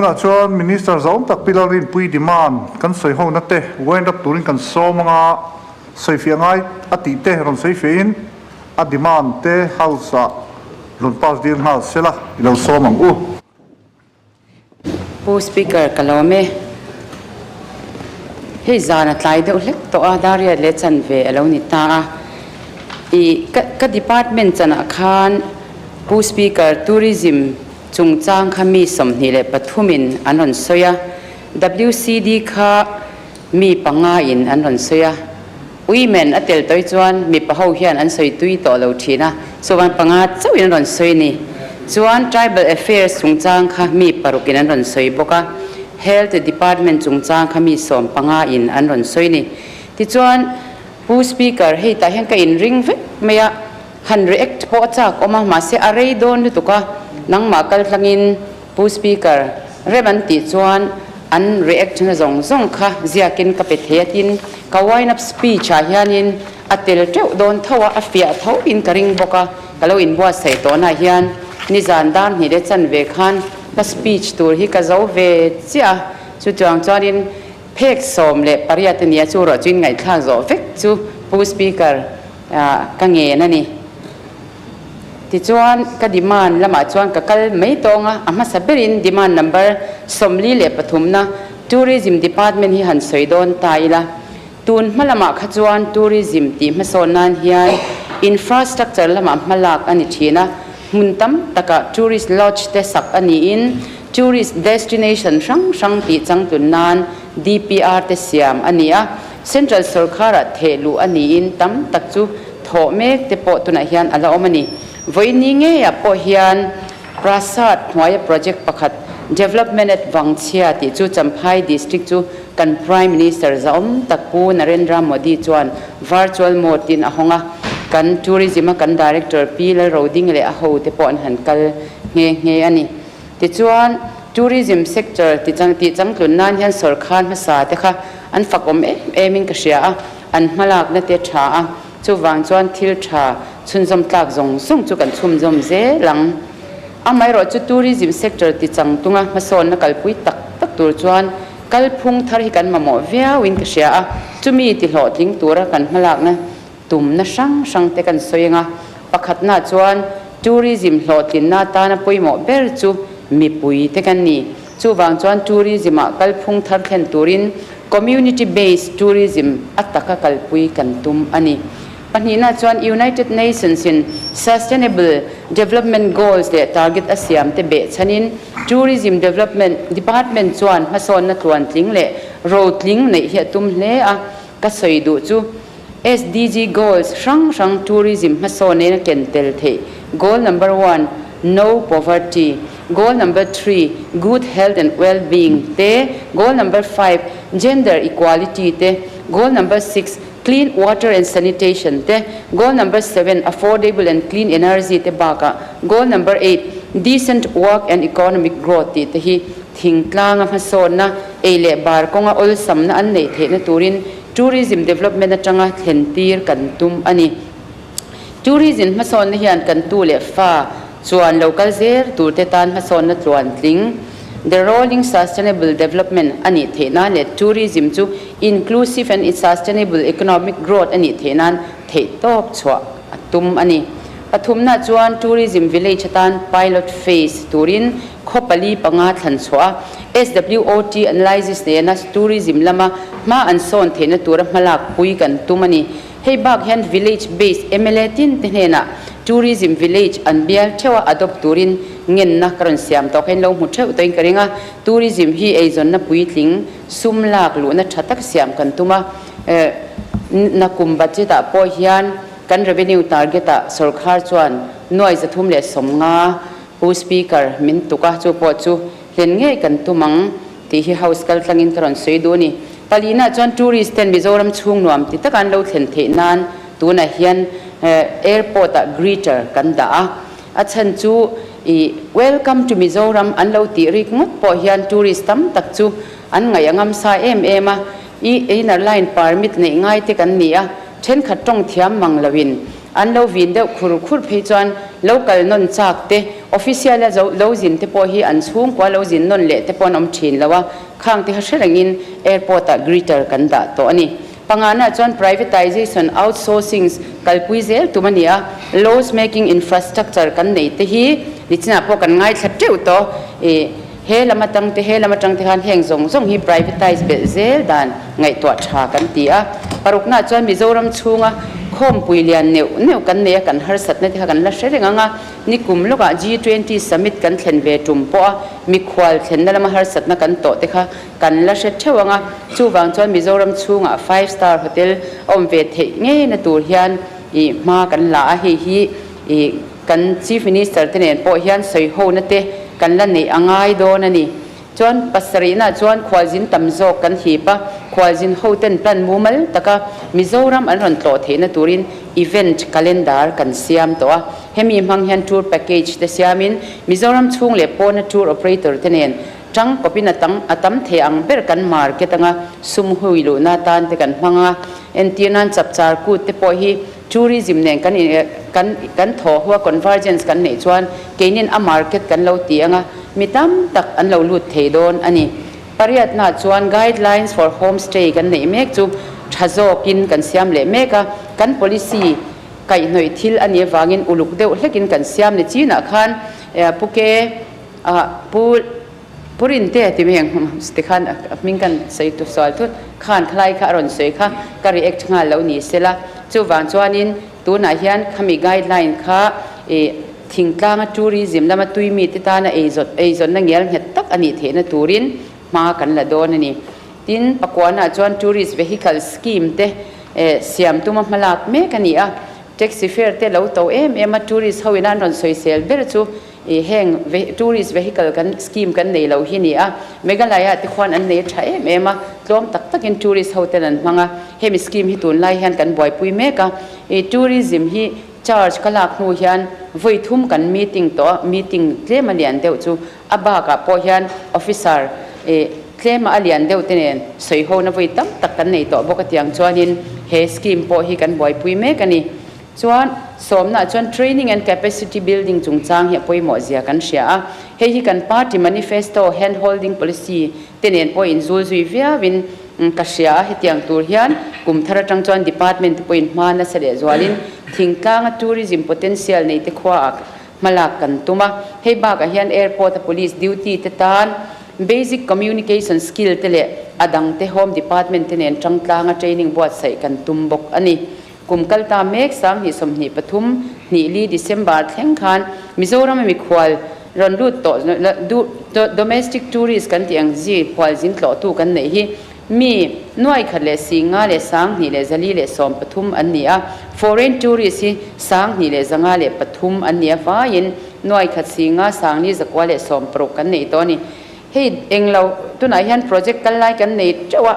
Tunah chuan Minister zauhawm tak Pi Lalrinpuii demand kan sawi hona te wind up turin kan sawm anga sawifiah ngai a tih te rawn sawifiahin a demand te House ah rawn pass dil nghal sela i lo sawm ang u. Pu Speaker, ka lawm e. Hei zan a tlai deuh hlek tawh a, Dariat leh chanve a lo ni ta a. I ka ka department chanah khan Pu Speaker, Tourism Chungchang kha mi 23 in an rawn sawi a, WCD kha mi panga in an rawn sawi a. Women a tel tawih chuan mipa ho hian an sawi tui tawh lo thin a, chuan panga chauh in an rawn sawi a ni. Chuan Tribal Affairs chungchang kha mi paruk in an rawn sawi bawk a, Health Department chungchang kha mi 15 in an rawn sawi a ni. Tichuan Pu Speaker, hei tah hian ka inring vek mai a. Han react pawh a chak awm a, mahse a rei dawn lutuk a, nangmah kal tlangin Pu Speaker rem an tih chuan an react na zawng zawng kha ziakin ka pe thei a tin ka wind up speech ah hianin a tel teuh dawn tho a, a fiah tho in ka ring bawk a, ka lo inbuatsaih tawhna ah hian nizan dar hnih leh chanve khan ka speech tur hi ka zo ve chiah a, chutiang chuanin phek 18 a nia chu erawh chu in ngaihthlak zawh vek chu Pu Speaker Ka ngen a ni. Tichuan, ka demand lamah chuan ka kal mai tawng a, a hmasa berin demand number 43 na Tourism Department hi han sawi dawn ta ila. Tun hma lamah kha chuan tourism tih hmasawn nan hian infrastructure lamah hma lak a ni thin a, hmun tam takah tourist lodge te sak a niin tourist destination hrang hrang tih changtlun nan DPR te siam a ni a. Central sorkharah theh luh a niin tam tak chu thawh mek te pawh tunah hian a la awm a ni. Vawiini ngeiah pawh hian Prasad hnuaia project pakhat Development at Vangchhia tih chu Champhai District chu kan Prime Minister zahawm tak Pu Narendra Modi chuan virtual mode in a hawng a, kan Tourism a kan Director Pi Lalroding leh a hote pawh an han kal nghe nghe a ni. Tichuan, tourism sector tih changtlun nan hian sawrkar hmasa te kha an fakawm em em in ka hria a, an hmalakna te tha a, chuvang chuan thil tha chhunzawm tlak zawng zawng chu kan chhunzawm zel ang. Amaherawh chu tourism sector ti changtunga hmasawnna kalpui tak tak tur chuan kalphung thar hi kan mamawh viau in ka hria a, chumi ti hlawhtling tura kan hmalakna tumna hrang hrang te kan sawi ang a, pakhatna chuan tourism hlawhtlinna atana pawimawh ber chu mipui te kan ni. Chuvang chuan tourism ah kalphung thar thlen turin community based tourism a taka kalpui kan tum a ni. Pahnihna chuan United Nations in Sustainable Development Goals leh target a siam te behchhanin Tourism Development Department chuan hmasawnna tluantling leh rotling neih hi a tum hle a, ka sawi duh chu SDG goals hrang hrang tourism hmasawn nen a ken tel theih. Goal number one, No poverty, Goal number three, Good health and well-being te, Goal number five, Gender equality te, Goal number six, Clean water and sanitation te, Goal number seven, Affordable and clean energy te bakah Goal number eight, Decent work and economic growth tih te hi thingtlanga hmasawnna, ei leh bar kawnga awlsamna an neih theihna turin Tourism development atanga thlen tir kan tum a ni. Tourism hmasawnna hian kan tu leh fa chuan lo kal zel tur te tan hmasawnna tluan tling, the rolling sustainable development, a nih theih nan leh tourism chu inclusive and sustainable economic growth a nih theih nan theihtawp chhuah a tum a ni. Pathumna chuan tourism village atan pilot phase turin Khaw pali panga thlan chhuah a, SWOT analysis nena tourism lama hma an sawn theihna tura hmalak pui kan tum a ni. Hei bak hian village based mla tin te hnenah tourism village an bial theuh a adopt turin ngenna ka rawn siam tawh kha in lo hmu theuh tawhin ka ring a. Tourism hi eizawnna puitling sum lak luhna tha tak siam kan tum a. Nakum budget ah pawh hian kan revenue target ah sorkar chuan nuai 350 Pu Speaker, min tuk a, chu pawh chu hlen ngei kan tum ang tih hi House kal tlangin ka rawn sawi duh a ni. Palina chuan tourist ten Mizoram chhung nuam ti taka an lo thlen theih nan tunah hian airport ah greeter kan dah a, a chhan chu i Welcome to Mizoram an lo tih rik ngawt pawh hian tourist tam tak chu an ngaih a ngam sa em em a, i inner line permit neih ngai te kan ni a, thenkhat tawng thiam mang loin. An lo vin deuh khur khur phei chuan lo kal nawn chak te, official a zo lo zin te pawh hi an chhungkua lo zin nawn leh te pawh an awm thin lo a, khang te kha hre rengin airport ah greeter kan dah tawh a ni. Pangana chuan privatization, outsourcings kalpui zel tum a ni a, laws making infrastructure kan nei te hi nichinah pawh kan ngaithla teuh tawh i he lam atang te he lam atang te khan heng zawng zawng hi privatize belh zel dan ngaihtuah tha kan ti a. Paruknaah chuan Mizoram chhunga khawmpui lian neuh neuh kan nei a, kan harsatna te kha kan la hre reng ang a, Nikum lawkah G20 summit kan thlen ve tum pawh a, mikhual thlenna lama harsatna kan tawh te kha kan la hre theuh ang a, chuvang chuan Mizoram chhungah five star hotel a awm ve theih ngeina tur hian ih hma kan la a, hei hi ih kan Chief Minister te nen pawh hian sawihona te kan la neih a ngai dawn a ni. Chuan pasarihna chuan khualzin tam zawk kan hip a, khualzin hoten plan mumal taka Mizoram an rawn tlawh theihna turin event calendar kan siam tawh a. Hemi hmang hian tour package te siamin Mizoram chhung leh pawna tour operator te nen tang kawpin a tang a tam thei ang ber kan market anga sum hui luhna tan te kan hmang a. Entir nan chapchar kut te pawh hi tourism nen kan kan kan thaw hua convergence kan neih chuan keinin a market kan lo ti anga mi tam tak an lo lut thei dawn a ni. Pariatna chuan guidelines for homestay kan neih mek chu tha zawkin kan siam leh mek a, kan policy kaihhnawih thil a nih avangin uluk deuh hlekin kan siam ni chinah khan Puke ah Pu Pu Rinte ti mai ang ti khan a hming kan sawi tu sual thut khan khalai kha a rawn sawi kha ka react nghal lo ni sela chuvang chuanin tunah hian khami guideline kha ih thingtlanga tourism lama tui mite tana eizawt eizawnna ngial nghet tak a nih theihna turin hma kan la dawn a ni. Tin, pakuanah chuan tourist vehicle scheme te siam tuma hmalak mek a ni a, taxi fare te lo to em em a tourist ho ina an rawn sawisel ber chu Ih heng tourist vehicle kan scheme kan nei lo hi ni a, Meghalaya te khuan an nei tha em em a, tlawm tak takin tourist ho ten an hmang a, hemi scheme hi tunlai hian kan buaipui mek a, ih tourism hi charge ka lak hnu hian vawi thum kan meeting tawh a, meeting tlem a lian deuh chu a bakah pawh hian officer ih tlema a lian deuh te nen sawi ho na vawi tam tak kan nei tawh bawk a tiang chuanin he scheme pawh hi kan buaipui mek a ni. Chuan, sawmnaah chuan training and capacity building chungchang hi a pawimawh zia kan hria a. Hei hi kan party manifesto hand holding policy te nen pawh inzul zui viauin ka hria a. Hetiang tur hian kum thar atang chuan department te pawhin hma nasa leh zualin thingtlanga tourism potential nei te khuaah hmalak kan tum a. Hei bakah hian airport a police duty te tan basic communication skill te leh a dang te home department te nen tangtlanga training buatsaih kan tum bawk a ni. Kum kal ta mek 2023, hnih li December thleng khan Mizoram a mikhual rawn lut tawh domestic tourist kan tih ang zi khual zin tlawhtu kan neih hi mi nuai khat leh singa leh 2113 an ni a, foreign tourist hi 2503 an ni a vaiin nuai khat singa 4416 kan nei tawh a ni. Hei englo tunah hian project kal lai kan nei teuh a.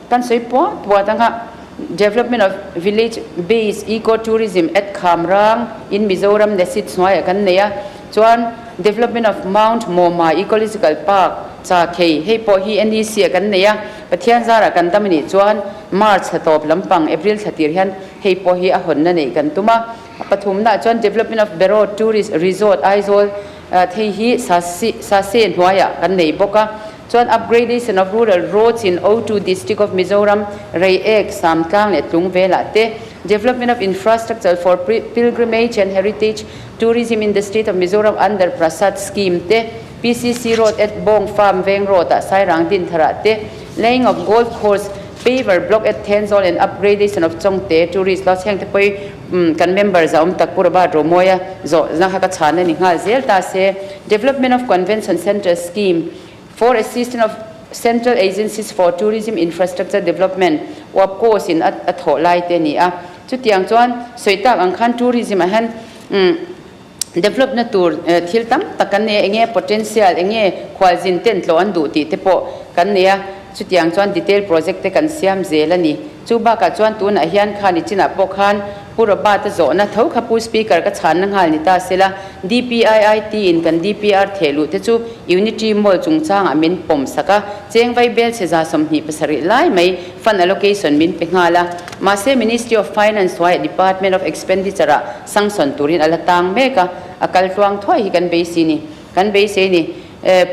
Kan sawi puat puat anga Development of Village Based Eco Tourism at Khamrang in Mizoram Nesit hnuaiah kan nei a, chuan Development of Mount Mawma Ecological Park Chakhei hei pawh hi NEC ah kan nei a, Pathian zarah kan dam a nih chuan March thla tawp lampang April thla tir hian hei pawh hi a hawnna neih kan tum a. Pathumnaah chuan Development of Beraw Tourist Resort Aizawl thei hi Sase hnuaiah kan nei bawk a. Chuan upgradation of rural roads in O2 district of Mizoram, Reiek, Samtlang leh Tlung velah te, development of infrastructure for pilgrimage and heritage tourism in the state of Mizoram under Prasad scheme te, PCC road at Bawng Farm Veng Road ah Sairang Dintharah te, laying of golf course paver block at Thenzawl and upgradation of Chawngte tourist lodge heng te pawh kan member za awm tak Pu Robert Romawia zawhna kha ka chhan a ni nghal zel ta se, development of convention centre scheme, For assistance of Central Agencies for Tourism Infrastructure Development, UAPCOS in a thawh lai te a ni a. Chutiang chuan sawi tak ang khan tourism ah hian develop na tur thil tam tak kan nei a, enge potential, enge khualzin ten tlawh an duh tih te pawh kan nei a. Chutiang chuan detail project te kan siam zel a ni. Chu bakah chuan tunah hian khan i chinah pawh khan Pu Robert-a zawhna tho kha Pu Speaker ka chhanna nghal ni ta sela, DPIIT in kan DPR theh luh te chu Unity Mall chungchangah min pawm sak a, cheng vai bel chhe 27 lai mai fund allocation min pe nghal a. Mahse Ministry of Finance hnuaiah Department of Expenditure ah sanction turin a la tang mek a, a kal tluang thuai hi kan beisei ni. Kan beisei ni.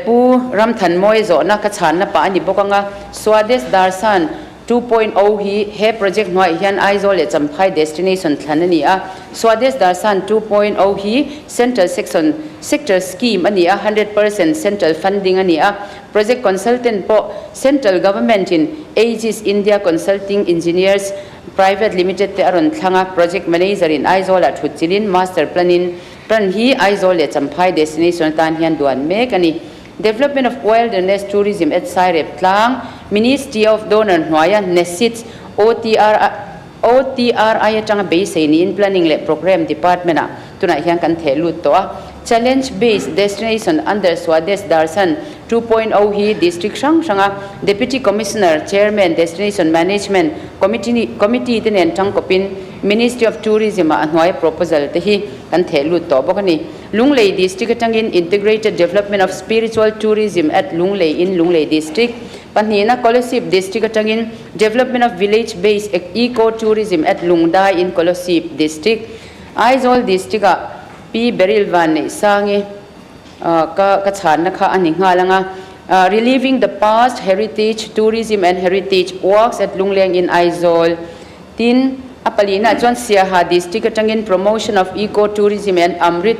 Pu Ramthanmawia zawhna ka chhanna pah a ni bawk anga, Swades Darshan 2.0 hi he project hnuaiah hian Aizawl leh Champhai destination thlan a ni a. Swadesh Darshan 2.0 hi Central Section Sector Scheme a ni a, 100% Central funding a ni a. Project consultant pawh Central Government in Aegis India Consulting Engineers Private Limited te a rawn thlang a, Project Manager in Aizawlah thut chilin Master Plan in Plan hi Aizawl leh Champhai destination atan hian duan mek a ni. Development of Wilderness Tourism at Sairep tlang, Ministry of Donor hnuaia NESIDS, OTR, OTRI atanga beisei niin Planning leh Programme Department ah tunah hian kan theh lut tawh a. Challenge Based Destination under Swadesh Darshan 2.0 hi District hrang hranga Deputy Commissioner, Chairman, Destination Management Committee Committee te nen tangkawpin Ministry of Tourism ah a hnuaia proposal te hi kan theh lut tawh bawk a ni. Lunglei District atangin Integrated Development of Spiritual Tourism at Lunglei in Lunglei District, pahnihna Kolasib District atangin Development of Village Based Eco Tourism at Lungdai in Kolasib District, Aizawl District ah Pi Beryl Vanneihsangi ka ka chhanna kha a ni nghal ang a, Reliving the Past, Heritage Tourism and Heritage Walks at Lungleng in Aizawl. Tin, a palinah chuan Siaha District atangin Promotion of Eco Tourism and Amrit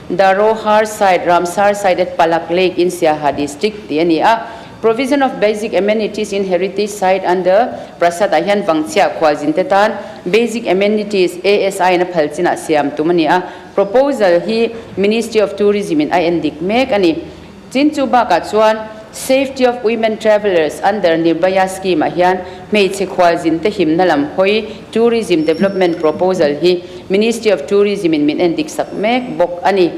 Dharohar Site, Ramsar Site at Palak Lake in Siaha District tih a ni a. Provision of Basic Amenities in Heritage Site under Prasad ah hian Vangchhia khualzin te tan Basic Amenities ASI in a phal chinah siam tum a ni a. Proposal hi Ministry of Tourism in a en dik mek a ni. Tin chu bakah chuan Safety of Women Travellers under Nirbhaya Scheme ah hian hmeichhe khualzin te himna lam hawi Tourism Development Proposal hi Ministry of Tourism in min endik sak mek bawk a ni.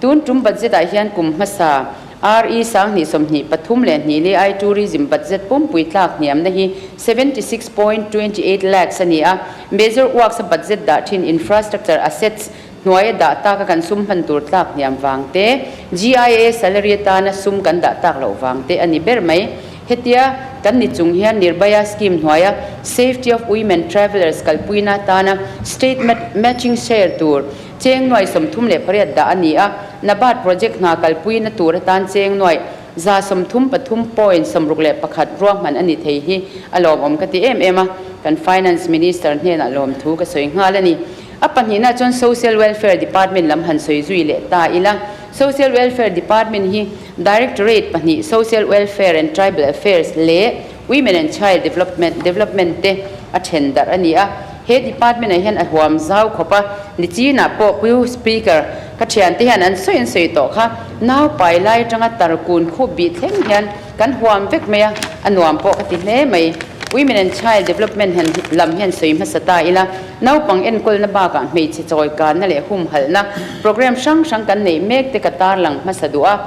Tun tum budget ah hian kum hmasa RE 2023 leh ai Tourism budget pumpui tlak hniamna hi 76.28 lakhs a ni a, Major Works a budget dah thin Infrastructure Assets Hnuaia dah taka kan sum hman tur tlak hniam vang te, GIA salary atana sum kan dah tak loh vang te a ni ber mai. Hetia kan ni chung hian Nirbhaya scheme hnuaia Safety of Women Travellers kalpuina atana state matching share tur cheng nuai 38 dah a ni a, NABARD project hna kalpuina tur atan cheng nuai 133.61 ruahman a ni thei hi a lawmawm ka ti em em a, kan Finance Minister hnenah lawmthu ka sawi nghal a ni. A pahnihna chuan Social Welfare Department lam han sawi zui leh ta ila. Social Welfare Department hi Directorate pahnih Social Welfare and Tribal Affairs leh Women and Child Development Development te a then darh a ni a. He department ah hian a huam zau khawp a, nichinah pawh Pu Speaker ka thiante hian an sawi an sawi tawh kha. Nau pai lai atanga tarkun khup bih thleng hian kan huam vek mai a, a nuam pawh ka ti hle mai. Women and Child Development han lam hian sawi hmasa ta ila, naupang enkawlna bakah hmeichhe chawikanna leh humhalhna program hrang hrang kan neih mek te ka tarlang hmasa duh a,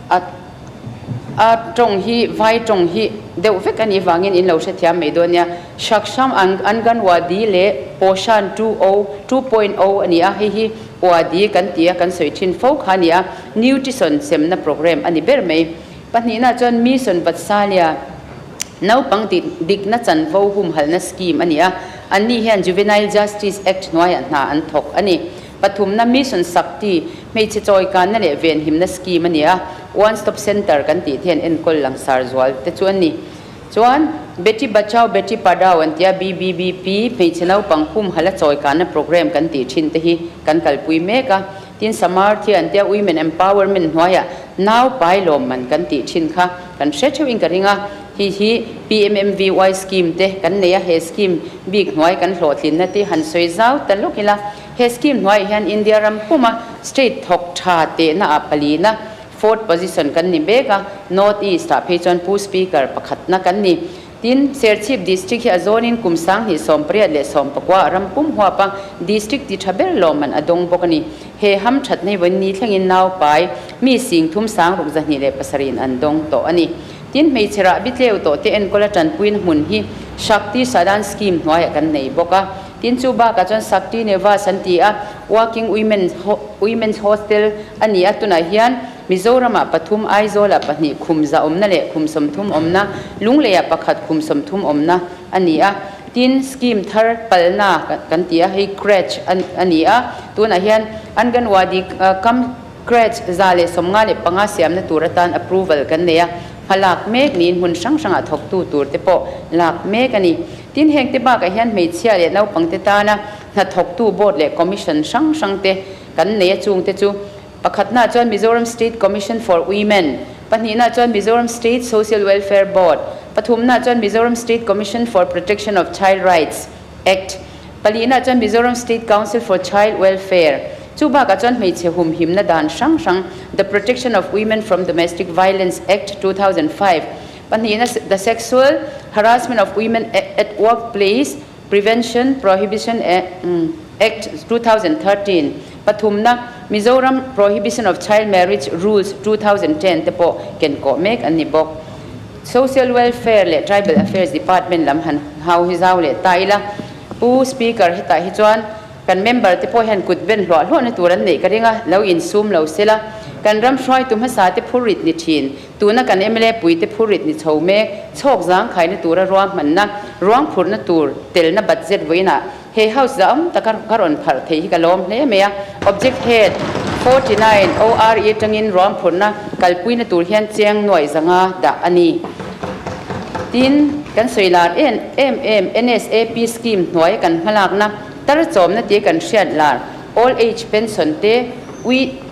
a a tawng hi vai tawng hi deuh vek a nih vangin in lo hrethiam mai dawn nia. Shaksham Anganwadi leh Poshan two o 2.0 a ni a, hei hi Wadi kan ti a, kan sawi thin fo kha a ni a, nutrition semna program a ni ber mai. Pahnihna chuan Mission Vatsalya naupang dikna chanvo humhalhna scheme a ni a, anni hian Juvenile Justice Act hnuaiah hna an thawk a ni. Pathumna Mission Shakti hmeichhe chawikanna leh venhimna scheme a ni a, One Stop Centre kan tih te hian enkawl langsar zual te chu a ni. Chuan Beti Bachao Beti Padhao an tia BBBP hmeichhe naupang humhalha chawikanna program kan tih thin te hi kan kalpui mek a. Tin Samarthya an tia Women Empowerment hnuaiah nau pai lawmman kan tih thin kha kan hre theuhin ka ring a, hi hi PMMVY scheme te kan nei a, he scheme bik hnuai kan hlawhtlinna te han sawi zau ta lawk ila, he scheme hnuaiah hian India ram puma state thawk tha tehna ah palina fourth position kan ni mek a, North East ah phei chuan Pu Speaker pakhatna kan ni. Tin, Serchhip District hi a zawnin kum 2019 ah ram pum huap a District ti tha ber lawmman a dawng bawk a ni. He ham that nei vawiin ni thlengin nau pai mi sing thum sang ruk 207 in an dawng tawh a ni. Tin, hmeichhe rah bitleu tawh te enkawl a tanpuina hmun hi Shakti Sadan Scheme hnuaiah kan nei bawk a. Tin chu bakah chuan Sakti Nevas an ti a, Working Women Women's Hostel a ni a, tunah hian Mizoramah pathum, Aizawlah pahnih khum za awmna leh khum 30 awmna, Lungleiah pakhat khum 30 awmna a ni a. Tin, scheme thar palna kan ti a, hei creche a ni a, tunah hian Anganwadi cum creche 155 siamna tur atan approval kan nei a, hma lak mek niin hmun hrang hrangah thawktu tur te pawh lak mek a ni. Tin, heng te bakah hian hmeichhia leh naupangte tana hnathawktu board leh commission hrang hrang te kan nei a, chungte chu Pakhatnaah chuan Mizoram State Commission for Women, pahnihnaah chuan Mizoram State Social Welfare Board, pathumnaah chuan Mizoram State Commission for Protection of Child Rights Act, palihnaah chuan Mizoram State Council for Child Welfare. Chu bakah chuan hmeichhe humhimna dan hrang hrang The Protection of Women from Domestic Violence Act 2005, pahnihna The Sexual Harassment of Women at Workplace, Prevention, Prohibition Act 2013, pathumna Mizoram Prohibition of Child Marriage Rules 2010 te pawh ken kawh mek an ni bawk. Social Welfare leh Tribal Affairs Department lam han hau hi zau leh ta ila, Pu Speaker hetah hi chuan Kan member te pawh hian kut ben hluah hluahna tur an neih ka ring a, lo insum lo sela. Kan ram hruaitu hmasa te phurrit ni thin, tuna kan mla pui te phurrit ni chho mek, chhawk zang khaina tura ruahmanna, ruang phurhna tur telna budget vawiinah he house zahawm taka ka rawn pharh thei hi ka lawm hle mai a. Object Head 49 ORE atangin ruang phurhna kalpuina tur hian chiang nuaih zanga dah a ni. Tin, kan sawi lar em em em NSAP scheme hnuaia kan hmalakna tar chawmna tia kan hriat lar Old Age Pension te,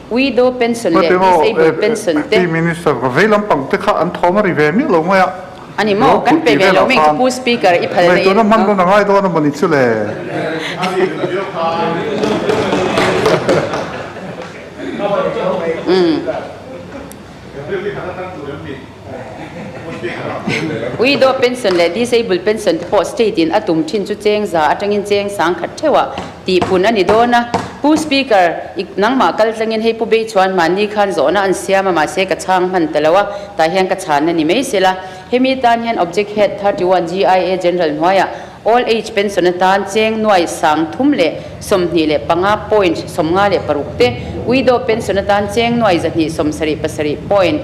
Widow Pension leh Disabled Pension te. Pi Minister ka vei lampang te kha an thawm a ri ve miah lo mai a. A ni maw? Kan pe ve lo mai chu Pu Speaker i phal na in. Ngaihtuahna hman rawn a ngai dawn a maw ni chu le. Widow pension leh disabled pension te pawh state in a tum thin chu cheng za atangin cheng 1000 theuhah tih pun a ni dawn a. Pu Speaker, i nangmah kal tlangin hei Pu Bei chuan mahni khan zawhna an siam a mahse ka chhang hman ta lo a, tah hian ka chhan a ni mai sela. Hemi tan hian Object Head 31 GIA General hnuaiah Old Age Pension atan cheng nuai 325 point 56 te, Widow Pension atan cheng nuai 277 point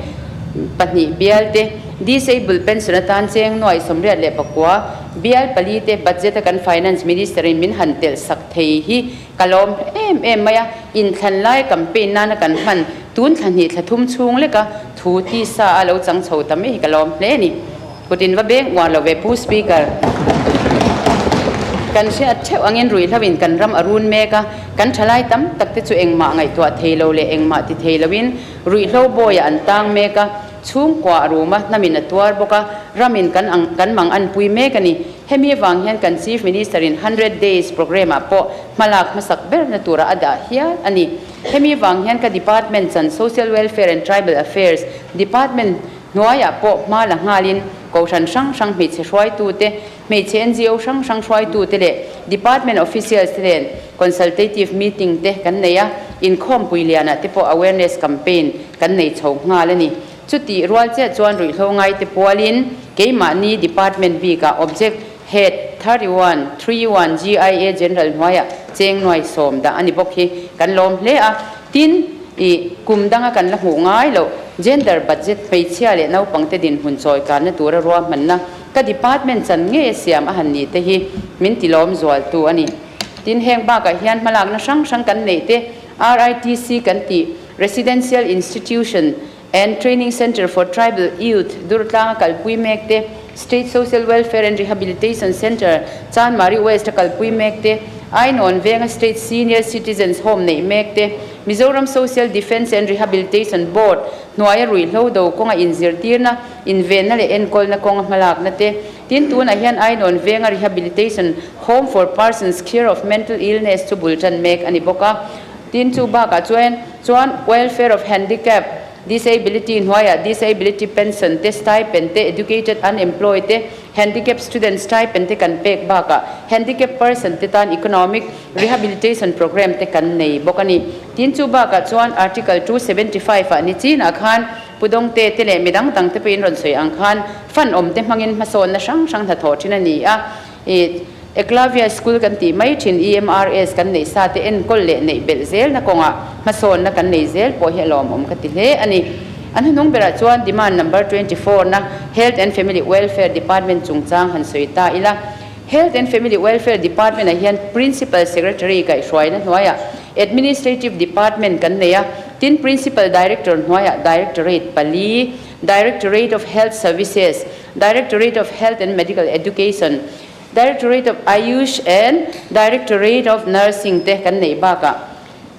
pahnih bial te, Disabled Pension atan cheng nuai 89 bial pali te budget a kan Finance Minister in min han telh sak thei hi ka lawm em em mai a, inthlan lai campaign nana kan hman tun thla hnih thla thum chhung leka thu tisa a lo chang chho ta mai hi ka lawm hle a ni. Kut in va beng uar lo ve Pu Speaker. Kan hriat theuh angin ruihhlo in kan ram a run mek a, kan thalai tam tak te chu engmah ngaihtuah thei lo leh engmah ti thei loin ruihhlo bawiah an tang mek a, chhungkua a rum a, hnamin a tuar bawk a, ramin kan ang kan mang an pui mek a ni. Hemi avang hian kan Chief Minister in hundred days programme ah pawh hmalak hmasak berna tura a dah hial a ni. Hemi avang hian ka department chan Social Welfare and Tribal Affairs Department Hnuaiah pawh hma la nghalin Kohhran hrang hrang hmeichhe hruaitute, hmeichhe ngo hrang hrang hruaitute leh Department officials te nen consultative meeting te kan nei a, inkhawmpui lianah te pawh awareness campaign kan nei chho nghal a ni. Chutih rual chiah chuan ruihhlo ngaite pualin keimahni department bikah Object Head 31, 31 GIA General hnuaiah cheng nuai sawm dah a ni bawk hi kan lawm hle a. Tin, i kum danga kan la hmuh ngai loh Gender Budget hmeichhia leh naupangte dinhmun chawi kanna tura ruahmanna ka department chan ngei a siam a han ni te hi min ti lawm zualtu a ni. Tin, heng bakah hian hmalakna hrang hrang kan neih te RITC kan tih Residential Institution and Training Centre for Tribal Youth Durtlanga kalpui mek te, State Social Welfare and Rehabilitation Centre Chanmari West a kalpui mek te, Ainawn Venga State Senior Citizens Home neih mek te, Mizoram Social Defence and Rehabilitation Board hnuaia ruihhlo do kawnga inzirtirna, invenna leh enkawlna kawnga hmalakna te, tin tunah hian Ainawn Venga Rehabilitation Home for Persons Cure of Mental Illness chu bul tan mek a ni bawk a. Tin chu bakah chuan chuan Welfare of Handicap, Disability hnuaiah Disability Pension te, Stipend te, Educated Unemployed te, Handicap Student Stipend te kan pek bakah Handicap Person te tan Economic Rehabilitation Programme te kan nei bawk a ni. Tin chu bakah chuan Article 275 ah ni chinah khan Pu Dawngte te leh midang dang te pawhin rawn sawi ang khan fund awm te hmangin hmasawnna hrang hrang hnathawh thin a ni a. I. Eklavya School kan tih mai thin EMRS kan neih sa te enkawl leh neih belh zelna kawngah hmasawnna kan nei zel pawh hi a lawmawm ka ti hle a ni. An hnung berah chuan Demand Number 24 na Health and Family Welfare Department chungchang han sawi ta ila. Health and Family Welfare Department ah hian Principal Secretary kaihhruaina hnuaiah Administrative Department kan nei a, tin Principal Director hnuaiah Directorate pali, Directorate of Health Services, Directorate of Health and Medical Education, Directorate of Ayush and Directorate of Nursing te kan neih bakah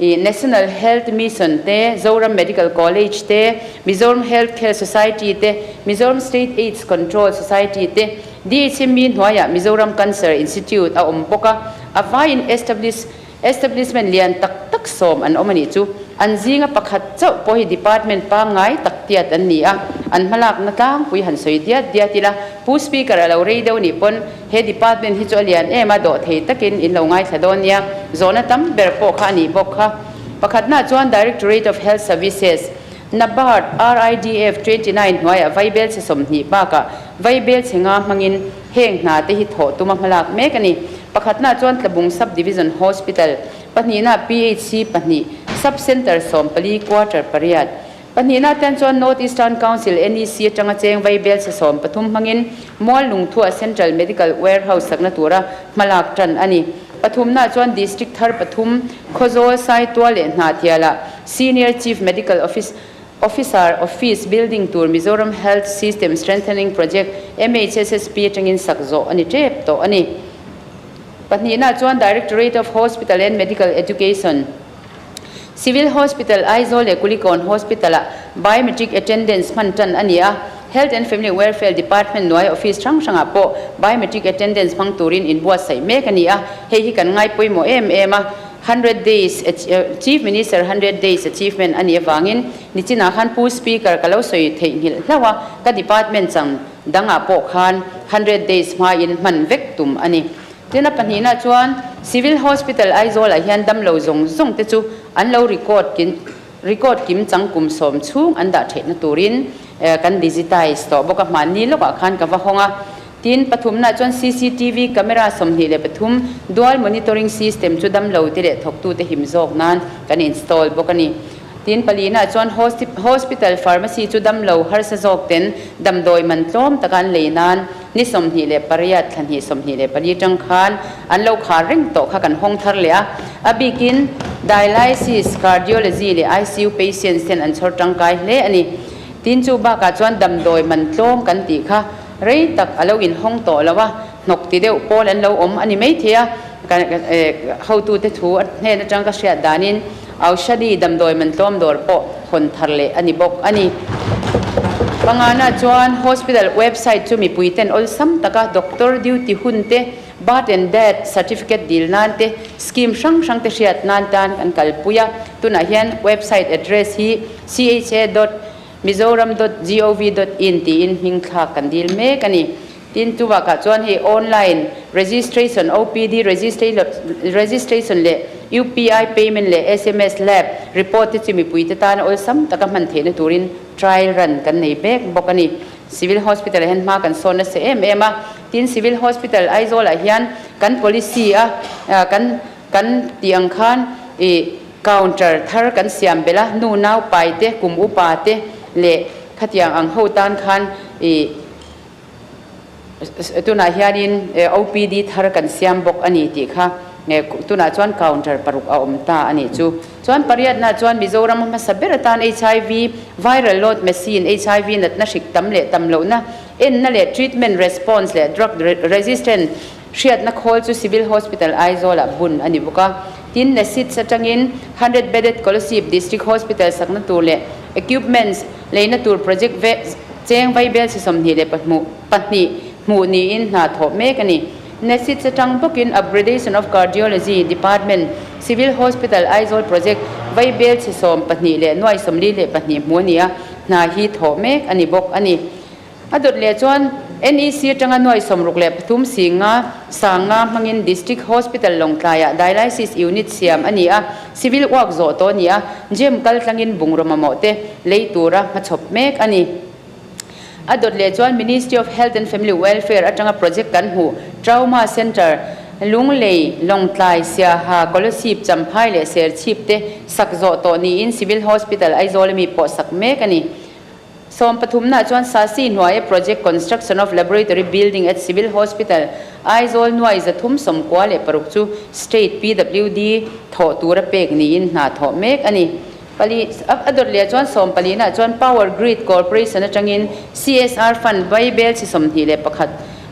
i National Health Mission te, Zoram Medical College te, Mizoram Health Care Society te, Mizoram State AIDS Control Society te, DHME hnuaiah Mizoram Cancer Institute a awm bawk a, a vaiin establish Establishment lian tak tak sawm an awm a nih chu. An zinga pakhat chauh pawh hi department pangngai tak tiat an ni a, an hmalakna tlangpui han sawi diat diat ila, Pu Speaker a lo rei deuh nih pawn he department hi chu a lian em a, dawh thei takin in lo ngaithla dawn nia, zawhna tam ber pawh kha a nih bawk kha. Pakhatnaah chuan Directorate of Health Services, NABARD, RIDF 29 hnuaiah vaibel chhe 20 bakah vaibel chhe nga hmangin heng hna te hi thawh tuma hmalak mek a ni. Pakhatnaah chuan Tlabung Sub Division Hospital, pahnihnaah PHC pahnih, Sub Centre 14 Quarter pariat. Pahnihnaah tan chuan North Eastern Council, NEC, atanga cheng vaibel chhe 13 hmangin Mual Lungthuah Central Medical Warehouse sakna tura hmalak tan a ni. Pathumnaah chuan District thar pathum, Khawzawl, Saitual leh Hnahtialah Senior Chief Medical Office, Officer Office Building tur Mizoram Health System Strengthening Project, MHSSP, atangin sak zawh a ni tep tawh a ni. Pahnihnaah chuan Directorate of Hospital and Medical Education, Civil Hospital, Aizawl leh Kulikawn Hospital-ah Biometric Attendance hman tan a ni a, Health and Family Welfare Department hnuai office hrang hrangah pawh Biometric Attendance hmang turin inbuatsaih mek a ni a, hei hi kan ngaipawimawh em em a. Hundred days Chief Minister hundred days achievement a nih avangin nichinah khan Pu Speaker ka lo sawi theihnghilh hlauh a, ka department chang dangah pawh khan hundred days hmain hman vek tum a ni. Tin a pahnihna chuan Civil Hospital Aizawlah hian damlo zawng zawng te chu an lo record kin record kim chang kum sawm chhung an dah theihna turin kan digitize tawh bawk a, hmanni lawkah khan ka va hawng a. Tin, pathumna chuan cctv camera 23, dual monitoring system chu damlo te leh thawktute him zawk nan kan install bawk a ni. Tin, palina chuan hospital pharmacy chu damlo harsa zawk ten damdawi man tlawm taka an lei nan ni 28 thla hnih 24 tang khan an lo khar reng tawh kha kan hawng thar leh a. A bikin dialysis, cardiology leh icu patients ten an chhawr tangkai hle a ni. Tin, chu bakah chuan damdawi man tlawm kan tih kha Rei tak a lo inhawng tawh lo a, hnawk ti deuh pawl an lo awm a ni maithei a, ka hotute thu a hnen atang ka hriat danin Aushadi damdawi man tlawm dawr pawh hawn thar leh a ni bawk a ni. Pangana chuan hospital website chu mipui ten awlsam taka doctor duty hun te, birth and death certificate dil nan te, scheme hrang hrang te hriat nan tan kan kalpui a, tunah hian website address hi cha dot Mizoram dot gov dot in tiin hming thlak kan dil mek a ni. Tin, chuvakah chuan hei online registration, OPD registration leh UPI payment leh sms lab report te chu mipuite tana awlsam taka hman theihna turin trial run kan nei mek bawk a ni. Civil Hospital ah hian hma kan sawn nasa em em a. Tin, Civil Hospital Aizawl ah hian kan policy a kan Kan tih ang khan i counter thar kan siam belh a, nu nau pai te, kum upa te leh khatiang ang ho tan khan i tunah hianin OPD thar kan siam bawk a ni tih kha tunah chuan counter paruk a awm ta a nih chu. Chuan pariatna chuan Mizoram hmasa ber atan HIV viral load machine, HIV natna hrik tam leh tam lohna enna leh treatment response leh drug resistant Hriatna khawl chu Civil Hospital Aizawl-ah bun a ni bawk a. Tin, NESIDS atangin hundred bedded Kolasib District Hospital sakna tur leh equipments leina tur project ve cheng vaibel chi 22 hmuh niin hna thawh mek a ni. NESIDS atang bawkin Upgradation of Cardiology Department Civil Hospital Aizawl project vaibel chi 12 leh nuai 42 hmuh a ni a, hna hi thawh mek a ni bawk a ni. A dawt leh chuan NEC atanga nuai 63 si nga sang nga hmangin District Hospital Lawngtlaiah Dialysis Unit siam a ni a, Civil work zawh tawh a ni a, gym kal tlangin bungraw mamawh te lei tura hmachhawp mek a ni. A dawt leh chuan Ministry of Health and Family Welfare atanga project kan hmuh Trauma Centre. Lunglei, Lawngtlai, Siaha, Kolasib, Champhai leh Serchhip te sak zawh tawh niin Civil Hospital Aizawl ami pawh sak mek a ni. Sawmpathumnaah chuan Sasi hnuaia Project Construction of Laboratory Building at Civil Hospital, Aizawl nuai 396 chu State PWD thawh tura pek niin hna thawh mek a ni. Pali, a dawt leh chuan sawmpalinaah chuan Power Grid Corporation atangin CSR Fund Vaibel chi 21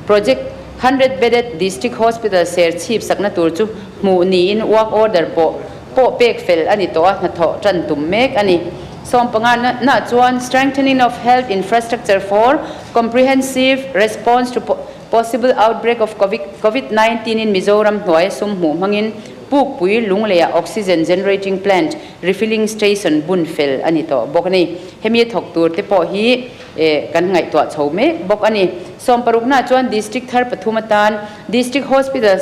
Project Hundred Bedded District Hospital Serchhip sakna tur chu hmuh niin work order pawh pawh pek fel a ni tawh a, hnathawh tan tum mek a ni. Sawmpanga na chuan Strengthening of Health Infrastructure for Comprehensive Response to Possible Outbreak of Covid 19 in Mizoram hnuaia sum hmuh hmangin Pukpui Lungleiah Oxygen Generating Plant Refilling Station bun fel a ni tawh bawk a ni. Hemi thawk tur te pawh hi kan ngaihtuah chho mek bawk a ni. Sawmparukna chuan District thar pathum atan District Hospital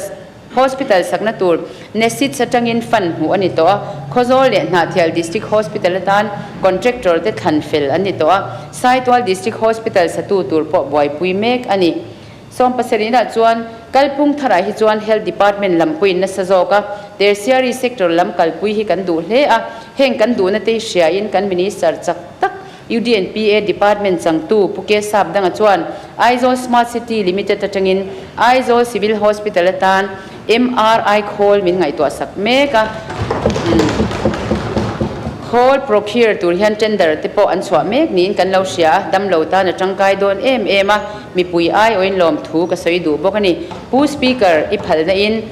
Hospital sakna tur NESIDS atangin fund hmuh a ni tawh a, Khawzawl leh Hnahthial District Hospital atan contractor te thlan fel an ni tawh a, Saitual District Hospital satu tur pawh buaipui mek a ni. Sawmpasarihna chuan kalphung tharah hi chuan Health Department lampuiin nasa zawk a, Tertiary sector lam kalpui hi kan duh hle a, heng kan duhna te hi hriain kan Minister chak tak UDNPA Department changtu Pu K Sapdanga chuan Aizawl Smart City Limited atangin Aizawl Civil Hospital atan MRI khawl min ngaihtuah sak mek a. Khawl procure tur hian tender te pawh an chhuah mek niin kan lo hria a, damlo tan a tangkai dawn em em a, mipui aiawhin lawmthu ka sawi duh bawk a ni. Pu Speaker, i phalna in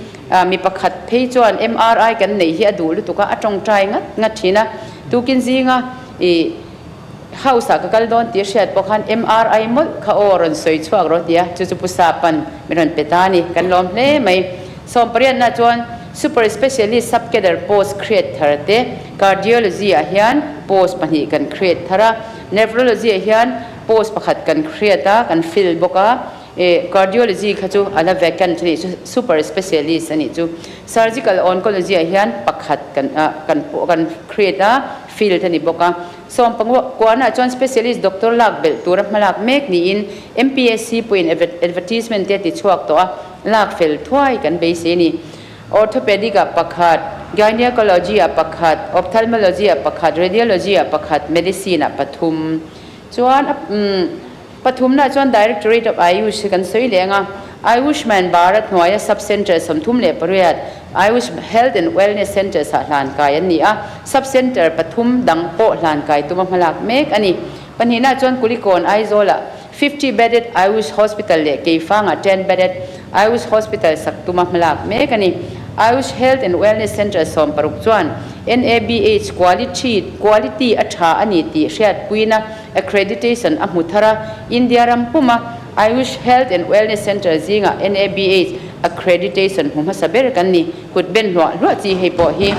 mi pakhat phei chuan MRI kan neih hi a duh lutuk a, a tawngtai ngat ngat thin a, tukin zinga I house ah ka kal dawn tih a hriat pawh khan MRI mawlh kha aw rawn sawi chhuak rawh tia chu chu Pu Sapan min rawn pe ta a ni. Kan lawm hle mai. Sawmpariatna chuan Super Specialist Sub Cadre post create thar te, Cardiology ah hian post pahnih kan create thar a, Nephrology ah hian post pakhat kan create a, kan fill bawk a, E Cardiology kha chu a la vacant a nih chu, super specialist a nih chu. Surgical oncology ah hian pakhat kan kan kan create a, field a ni bawk a. Sawmpakua chuan specialist doctor lak belh tura hmalak mek niin MPSC pawhin advertisement te a ti chhuak tawh a, lak fel thuai kan beisei a ni. Orthopedic ah pakhat, Gynaecology ah pakhat, Ophthalmology ah pakhat, Radiology ah pakhat, Medicine ah pathum. Chuan a Pathumna chuan Directorate of Ayush hi kan sawi leng a, Ayushman Bharat hnuaia Sub Centre 38 Ayush Health and Wellness Centres ah hlan kai an ni a, Sub Centre pathum dang pawh hlan kai tuma hmalak mek a ni. Pahnihna chuan Kulikawn Aizawlah 50 bedded Ayush Hospital leh Keifangah 10 bedded Ayush Hospital sak tuma hmalak mek a ni. Ayush Health and Wellness Centre 60 chuan NABH quality quality a tha a ni tih hriatpuina Accreditation a hmu thar a, India ram puma Ayush Health and Wellness Centre zingah NABH Accreditation hmu hmasa ber kan ni. Kut ben hluah hluah chi hei pawh hi.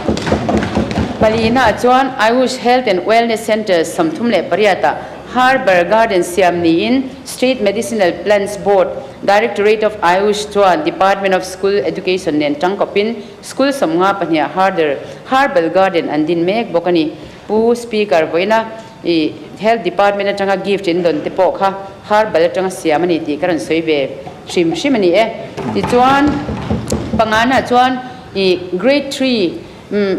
Palina chuan Ayush Health and Wellness Centre 38 ah Harbour Garden siam niin State Medicinal Plants Board, Directorate of Ayush chuan Department of School Education nen tangkawpin School 52 ah Harder Herbal Garden an din mek bawk a ni. Pu Speaker vawiina I Health Department atanga gift in dawn te pawh kha herbal atanga siam a ni tih ka rawn sawi ve hrim hrim a ni e. Tichuan, pangana chuan i Grade 3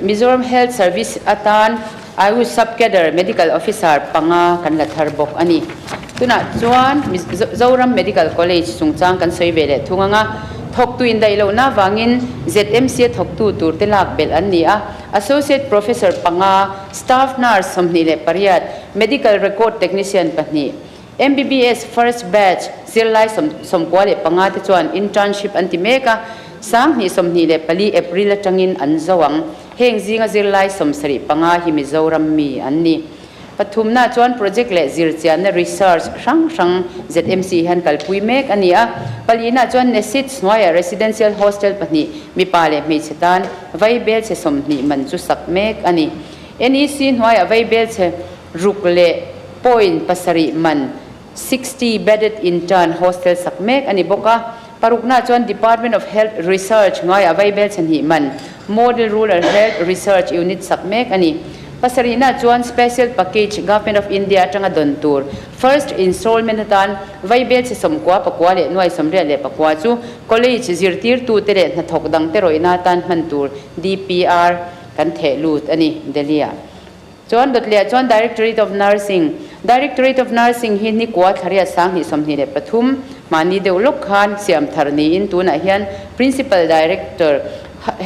Mizoram Health Service atan Ayush Sub-Cadre Medical Officer panga kan la thar bawk a ni. Tunah chuan Zoram Medical College chungchang kan sawi ve leh thung ang a, thawktu indaih lohna avangin ZMC a thawktu tur te lak belh an ni a. Associate Professor panga, Staff Nurse 28, Medical Record Technician pahnih, MBBS First Batch zirlai 95 te chuan internship an ti mek a, 2024 April atangin an zo ang. Heng zinga zirlai 75 hi Mizoram mi an ni. Pathumna chuan project leh zirchianna, research, hrang hrang ZMC hian kalpui mek a ni a. Palina chuan NESIDS hnuaiah residential hostel pahnih mipa leh hmeichhe tan vaibelchhe 20 man chu sak mek a ni. NEC hnuaiah vaibelchhe ruk leh point pasarih man 60 bedded intern hostel sak mek a ni bawk a. Parukna chuan Department of Health Research hnuaiah vaibelchhe hnih man Model Rural Health Research Unit sak mek a ni. Pasarihna chuan Special Package Government of India atanga dawn tur First Installment atan Vaibel chhe 94 leh 84 chu College zirtirtute leh hnathawk dangte rawihna atan hman tur DPR kan theh lut a ni, Delhi-ah chuan dawt leh chuan Directorate of Nursing Directorate of Nursing hi nikua thlariat 2023 mahni deuh lawk khan siam thar niin tunah hian Principal Director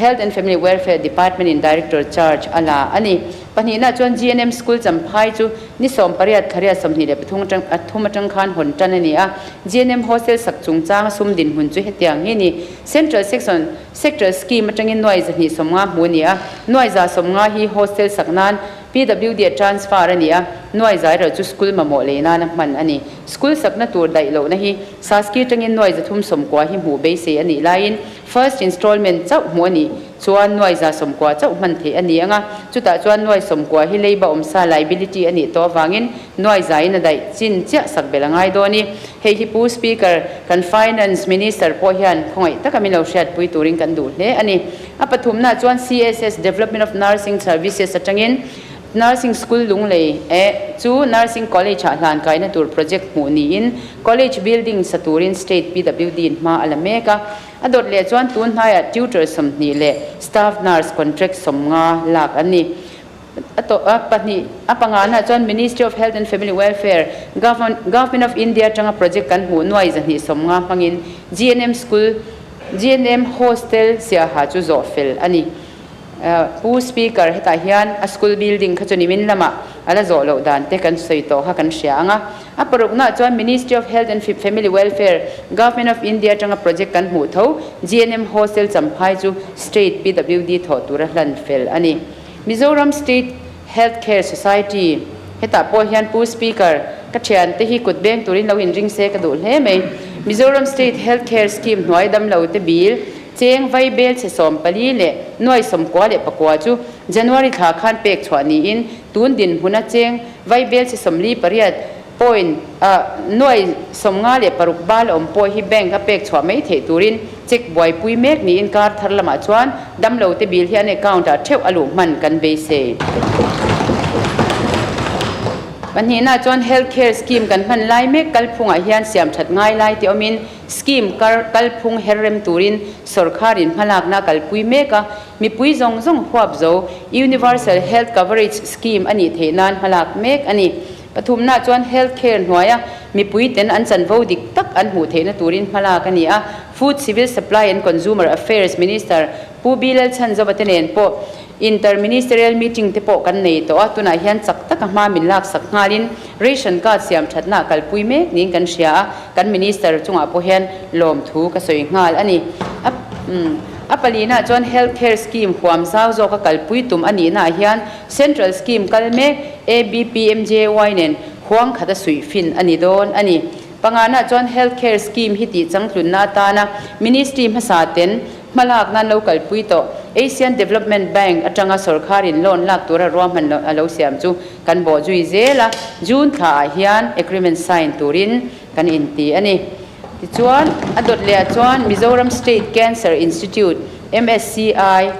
Health and Family Welfare Department in Director charge a la a ni. Pahnihna chuan GNM School Champhai chu ni 18 thlariat 23 atang a thum atang khan hawn tan a ni a. GNM Hostel sak chungchang sum dinhmun chu hetiang hi a ni. Central Section Sector Scheme atangin nuai 250 hmu a ni a. Nuai 150 hi hostel sak nan PWD a transfer a ni a, nuai za erawh chu school mamawh lei nana hman a ni. School sakna tur daih lohna hi Saski atangin nuai 390 hi hmuh beisei a nih laiin First installment chauh hmuh a nih chuan nuai 190 chauh hman theih a ni ang a, chutah chuan nuai 90 hi leiba awmsa liability a nih tawh avangin nuai za in a daih chin chiah sak belh a ngai dawn i. Hei hi Pu Speaker, kan Finance Minister pawh hian khawngaih taka min lo hriatpui turin kan duh hle a ni. A pathumnaah chuan CSS Development of Nursing Services atangin Nursing School Lunglei eh chu Nursing College ah hlan kaina tur project hmuh niin College building sa turin State PWD in hma a la mek a. A dawt leh chuan tun hnaiah tutor 20 leh staff nurse contract 50 lak an ni. A tawh a pahnih a pangana chuan Ministry of Health and Family Welfare, Government of India atanga project kan hmuh nuai 250 hmangin GNM School, GNM Hostel Siaha chu zawh fel a ni. Pu Speaker, hetah hian a school building kha chu nimin lamah a la zawh loh dan te kan sawi tawh kha kan hria ang a. A paruknaah chuan Ministry of Health and Family Welfare, Government of India atanga project kan hmuh tho GNM Hostel Champhai chu State PWD thawh tura hlan fel a ni. Mizoram State Health Care Society, hetah pawh hian Pu Speaker, ka thiante hi kut beng turin lo inring se ka duh hle mai. Mizoram State Health Care Scheme hnuai damlo te bil Cheng vai bel chhe 14 leh 94 chu January thla khan pek chhuah niin tun dinhmuna cheng vai bel chhe 48 point a 56 bal awm pawh hi bank a pek chhuah mai theih turin check buaipui mek niin kar thar lamah chuan damlo te bil hi an account ah theuh a luh hman kan beisei. Pahnihna chuan Health Care Scheme kan hman lai mek kalphungah hian siam that ngai lai te awmin Scheme kar kalphung her rem turin sawrkharin hmalakna a kalpui mek a, mipui zawng zawng huap zo Universal Health Coverage Scheme a nih theih nan hmalak mek a ni. Pathumna chuan Health Care hnuaia mipui ten an chanvo dik tak an hmuh theihna turin hmalak a ni a, Food, Civil Supply and Consumer Affairs Minister Pu B Lalchhanzova te nen pawh Inter-Ministerial Meeting te pawh kan nei tawh a, tunah hian chak taka hma min laksak nghalin Ration card siam thatna a kalpui mek niin kan hria a, kan Minister chungah pawh hian lawmthu ka sawi nghal a ni. A a palinah chuan Health Care Scheme huam zau zawka kalpui tum a nihnaah hian Central Scheme kal mek ABPMJY nen huang khat a suih fin a ni dawn a ni. Panganah chuan Health Care Scheme hi tih changtlunna atana Ministry hmasa ten Hmalak nan lo kalpui tawh Asian Development Bank atanga sawrkharin loan lak tura ruahman a lo siam chu kan bawh zui zel a, June thlaah hian agreement sign turin kan inti a ni. Tichuan, a dawt lehah chuan Mizoram State Cancer Institute, MSCI,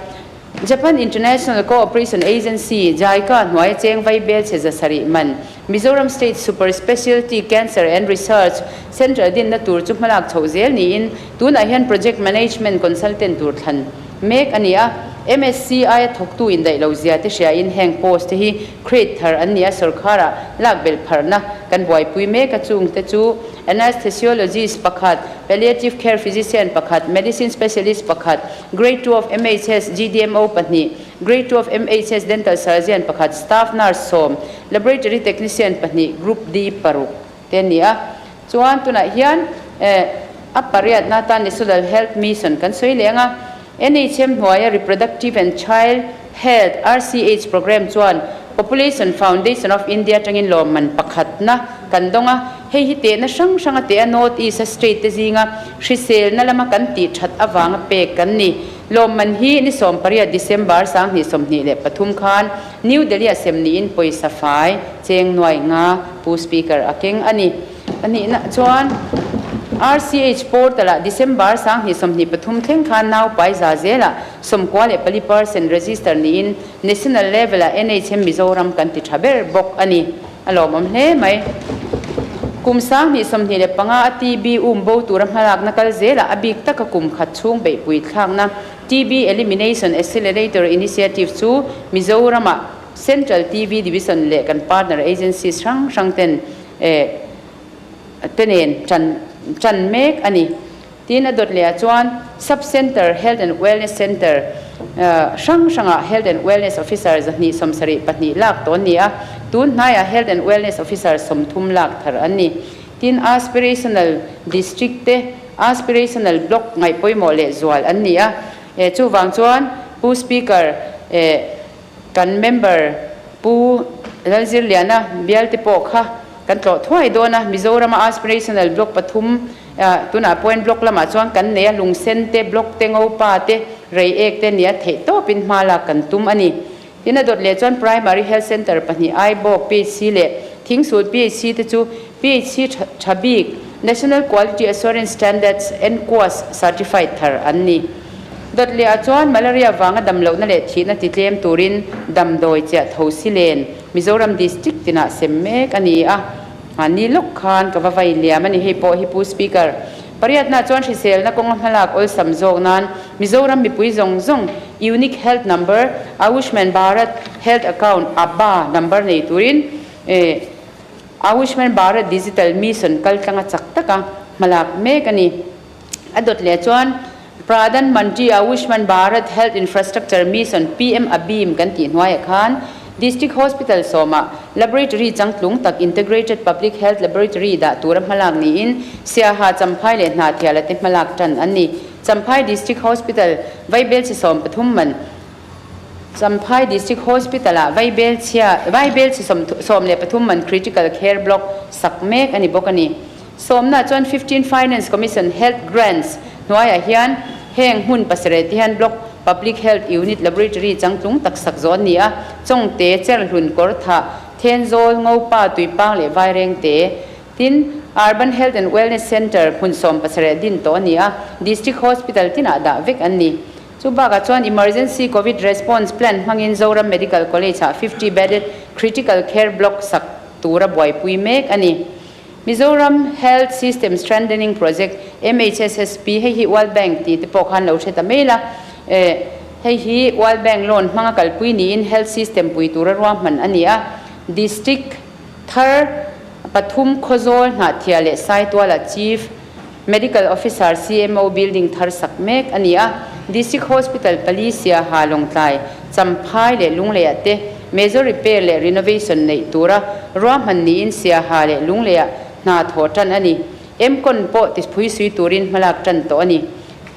Japan International Cooperation Agency, JICA, hnuaia cheng vai bel chhe 700 man Mizoram State Super Specialty Cancer and Research Centre dinna tur chu hmalak chhoh zel niin tunah hian Project Management Consultant tur thlan mek a ni a. MSCI a thawktu indaih lo zia te hriain heng post te hi create thar an ni a, sawrkharah lak belh pharhna kan buaipui mek a, chung te chu Anesthesiologist pakhat, Palliative Care Physician pakhat, Medicine Specialist pakhat, Grade 2 of MHS GDMO pahnih, Grade 2 of MHS Dental Surgeon pakhat, Staff Nurse 10, Laboratory Technician pahnih, Group D paruk te a ni a. Chuan tunah hian a pariatna atan National Health Mission kan sawi leh ang a, NHM hnuaia Reproductive and Child Health, RCH, Programme chuan Population Foundation of India atangin lawmman pakhatna kan dawng a. Hei hi tehna hrang hrang a teh a, North East a state te zinga hriselna lama kan tih that avanga pek kan ni. Lawmman hi ni 18 December 2023 khan New Delhi a sem niin pawisa fai cheng nuai nga Pu Speaker a keng a ni. Pahnihna chuan. RCH portal-ah December 2023 thleng khan naupai za zelah 94% register niin National level-ah NHM Mizoram kan ti tha ber bawk a ni. A lawmawm hle mai. Kum 2025 a TB um bo tura hmalakna kal zelah a bik taka kum khat chhung beihpui thlakna TB Elimination Accelerator Initiative chu Mizoram-ah Central TB Division leh kan partner agencies hrang hrang ten te nen tan tan mek a ni. Tin a dawt leh ah chuan Sub Centre Health and Wellness Centre hrang hrangah Health and Wellness Officer 272 lak tawh an ni a, tun hnaiah Health and Wellness Officer 30 lak thar an ni. Tin Aspirational District te Aspirational Block ngaih pawimawh leh zual an ni a, chuvang chuan Pu Speaker kan member Pu Lalzirliana bialte pawh kha kan tlawh thuai dawn a, Mizorama Aspirational Block pathum tunah pawhin Block lamah chuan kan nei a, lungsen te, Block te, Ngopa te, Reiek te nia theih tawpin hma lak kan tum a ni. Tin a dawt leh chuan Primary Health Centre pahnih Aibawk PHC leh Thingsul PHC te chu PHC tha bik National Quality Assurance Standards, NQAS, certified thar an ni. Dawt leh ah chuan Malaria vanga damlohna leh thihna ti tlem turin damdawi chiah tho si len Mizoram District tinah sem mek a ni a, ni lawk khan ka va vai liam a ni. Hei pawh hi Pu Speaker pariatna chuan hriselna kawnga hmalak awlsam zawk nan Mizoram mipui zawng zawng Unique Health Number, Ayushman Bharat Health Account, ABHA, number nei turin Ayushman Bharat Digital Mission kaltlanga chak taka hmalak mek a ni. A dawt leh chuan Pradhan Mantri Ayushman Bharat Health Infrastructure Mission, PM ABHIM, kan tih hnuaiah khan District Hospital sawmah Laboratory changtlung tak Integrated Public Health Laboratory dah tura hmalak niin Siaha, Champhai leh Hnahthiala te hmalak tan an ni. Champhai District Hospital vaibelchhe 30 man Champhai District Hospital-ah vaibelchhia vaibelchhe 13 man Critical Care Block sak mek a ni bawk a ni. Sawmna chuan Fifteen Finance Commission Health Grants hnuaiah hian heng hmun pasarih te hian Block Public Health Unit Laboratory changtlung tak sak zawh an ni a, Chawngte, Cherhlun, Kawrthah, Thenzawl, Ngopa, Tuipang leh Vairengte. Tin, Urban Health and Wellness Centre hmun 17 din tawh a ni a, District Hospital tinah dah vek an ni. Chu bakah chuan Emergency Covid Response Plan hmangin Zoram Medical College-ah 50 bedded Critical Care Block sak tura buaipui mek a ni. Mizoram Health System Strengthening Project, MHSSP, hei hi World Bank tih te pawh khan lo hre ta mai la. Hei hi World Bank loan hmanga kalpui niin health system pui tura ruahman a ni a. District thar pathum Khawzawl, Hnahthial leh Saituala Chief Medical Officer, CMO, building thar sak mek a ni a. District Hospital pali Siaha, Lawngtlai, Champhai leh Lungleiah te major repair leh renovation neih tura ruahman niin Siaha leh Lungleiah hna thawh tan a ni. Mcon pawh tiphui sui turin hmalak tan tawh a ni.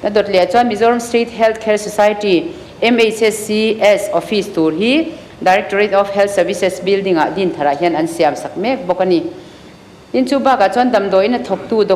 A dawt leh chuan Mizoram State Health Care Society, MHSCS, office tur hi Directorate of Health Services building-ah Dintharah hian an siam sak mek bawk a ni. Tin chu bakah chuan damdawiin a thawktu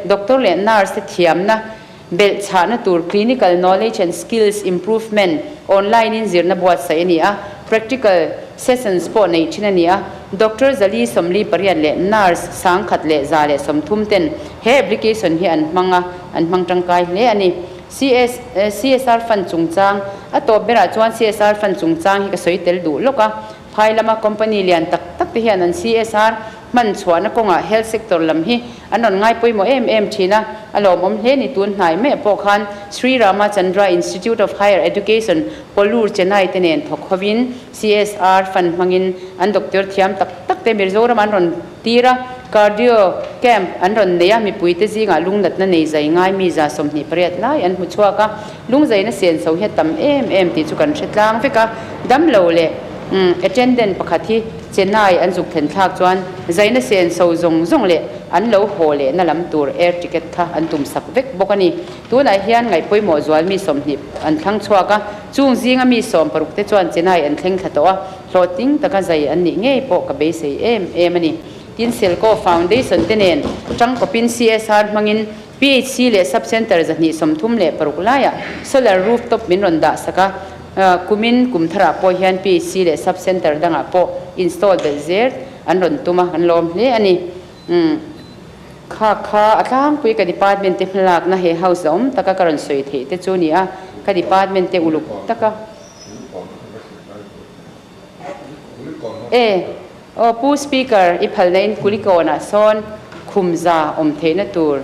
doctor leh nurse te thiamna belh chhahna tur clinical knowledge and skills improvement online in zirna buatsaih a ni a, practical sessions pawh nei thin a ni a. Doctor 448 leh nurse 1130 ten he application hi an hmang a, an hmang tangkai hle a ni. CS CSR fund chungchang a tawp berah chuan CSR fund chungchang hi ka sawi tel duh lawk a. Phai lama company lian tak tak te hian an CSR hman chhuahna kawngah health sector lam hi an rawn ngai pawimawh em em thin a, a lawmawm hle ni. Tun hnai mai pawh khan Sri Rama Chandra Institute of Higher Education, Polur, Chennai te nen thawk hovin CSR fund hmangin an doctor thiam tak tak te Mizoram an rawn tir a, cardio camp an rawn nei a, mipui te zingah lungnatna nei zai ngai mi 28 lai an hmu chhuak a, lungzaina senso hi a tam em em tih chu kan hre tlang vek a, damlo leh attendant pakhat hi Chennai an zuk thlen thlak chuan zaina senso zawng zawng leh an lo haw lehna lam tur air ticket kha an tum sak vek bawk a ni. Tunah hian ngaih pawimawh zual mi 20 an thlang chhuak a, chung zinga mi 16 te chuan Chennai an thleng thla tawh a, hlawhtling taka zai an nih ngei pawh ka beisei em em a ni. Tin, Selco Foundation te nen tangkawpin CSR hmangin PHC leh Sub Centre 236 laiah Solar Rooftop min rawn dah sak a, kumin kum tharah pawh hian PHC leh Sub Centre dangah pawh install belh zel an rawn tum a, kan lawm hle a ni. Kha kha a tlangpui ka department te hmalakna he house a awm taka ka rawn sawi theih te chu ni a, ka department te uluk taka. E, aw Pu Speaker, i phalna in Kulikawnah sawn khumza awm theihna tur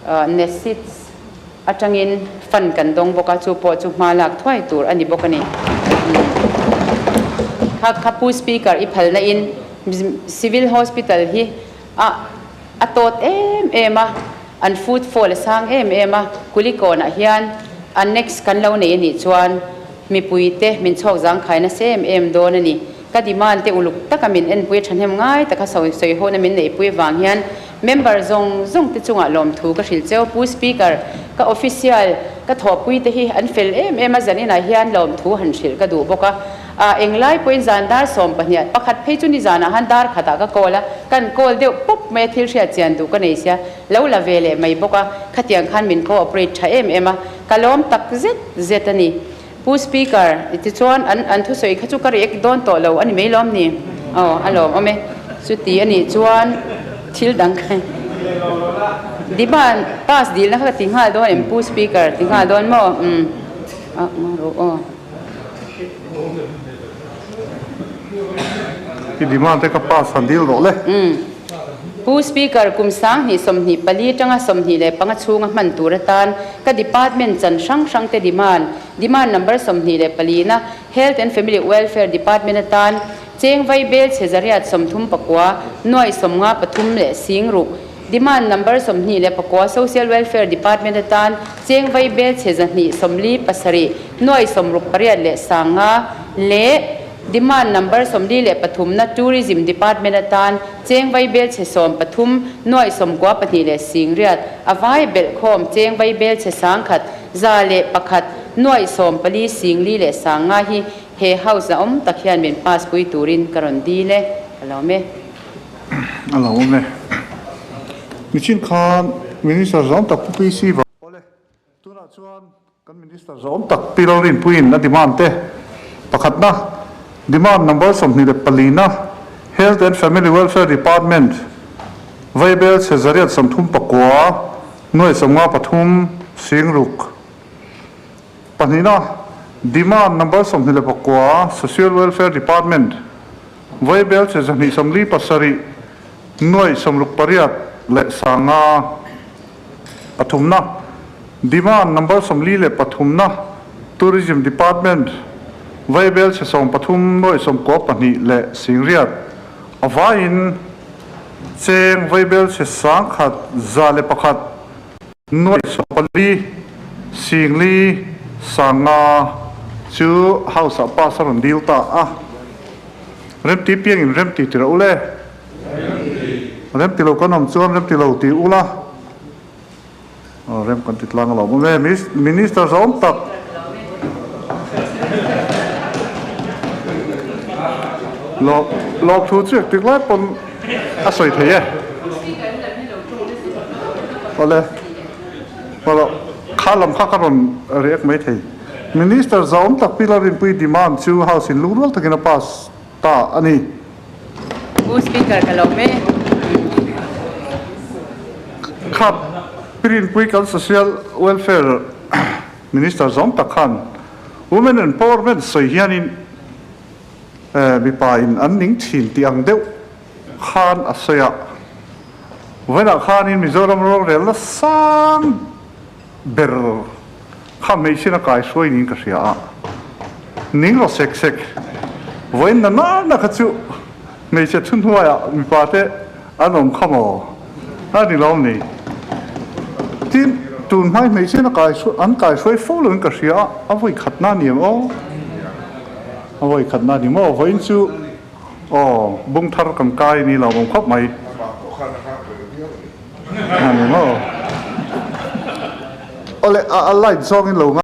NESIDS atangin fund kan dawng bawk a, chu pawh chu hma lak thuai tur a ni bawk a ni. Kha kha Pu Speaker, i phalna in Civil Hospital hi a a tawt em em a, an footfall a sang em em a, Kulikawnah hian annex kan lo nei a nih chuan mipuite min chhawk zangkhai nasa em em dawn a ni. Ka demand te uluk taka min enpui a thahnem ngai taka sawi hawna min neihpui avang hian member zawng zawng te chungah lawmthu ka hrilh cheu. Pu Speaker, ka official ka thawhpui te hi an fel em em a, zaninah hian lawmthu han hrilh ka duh bawk a. A englai pawhin zan dar 12 pakhat phei chu nizanah han dar khatah ka call a, kan call deuh pawp mai a, thil hriat chian duh ka nei sia, lo la ve leh mai bawk a, khatiang khan min cooperate tha em em a, ka lawm tak zet zet a ni. Pu Speaker, tichuan an an thusawi kha chu ka react dawn tawh lo a ni mai lawm ni? Aw, a lawm awm e. Chuti a nih chuan thil dang kha demand pass dilna kha ka ti nghal dawn em Pu Speaker, ti nghal dawn maw? Umm, a ngaruh aw. I demand te ka pass han dil rawh le. Pu Speaker, kum 2024 atanga 25 chhunga hman tur atan ka department chan hrang hrang te demand, demand number 24 na Health and Family Welfare Department atan cheng vai bel chhe 139 653.6, Demand number 29 Social Welfare Department atan cheng vai bel chhe 247 608 leh leh Demand number 43 na Tourism Department atan cheng vai bel chhe 13 92 leh 80 a vai belh khawm cheng vai bel chhe 1000 101 404 4 leh 5 hi he house a awm tak hian min pass pui turin ka rawn dil e, ka lawm e. A lo awm e. Michin khan Minister zawm tak Pu PC va. Awle, tunah chuan kan Minister zawm tak Pi Lalrinpuiin a demand te pakhatna, demand number 24 na Health and Family Welfare Department Vaibel chhe 139 953 6 pahnihna, demand number 29 Social Welfare Department Vaibel che 247 868 leh 5 pathumna, Demand number 43 na Tourism Department Vaibel che 13 92 leh 80 a vaiin cheng Vaibel che 1000 101 400 400 chu House ah pass a rawn dil ta a. Remti piangin remti ti rawh u le. Remti lo kan awm chuan remti lo ti ula. Rem kan ti tlang alawm awm e. Minister zawm tak. Lawmthu chu engtik lai pawn a sawi thei e. Awle. Kha lam kha ka rawn react mai thei. Minister zawm tak Pi Lalrinpuii demand chu House in lungrual takin a pass ta a ni. Pu Speaker ka lawm e. Kha Pi Rinpuii kan Social Welfare Minister zawm tak khan Women Empowerment sawi hianin mipa in an ning thin tih ang deuh khan a sawi a. Vawiinah khanin Mizoram rorelna sang ber kha hmeichhin a kai hruai niin ka hria a, ning rawh sek sek. Vawiin na nana kha chu hmeichhe thu hnuaiah mipa te an awm kha maw? A ni lo ni. Tin, tun hmai hmeichhin a kai an kai hruai fo loin ka hria a, a vawi khatna a ni em aw? A vawi khatna a ni maw? Vawiin chu aw bung thar kan kai ni lo awm khawp mai. A ni maw? Awle, a light zawngin lo ngai.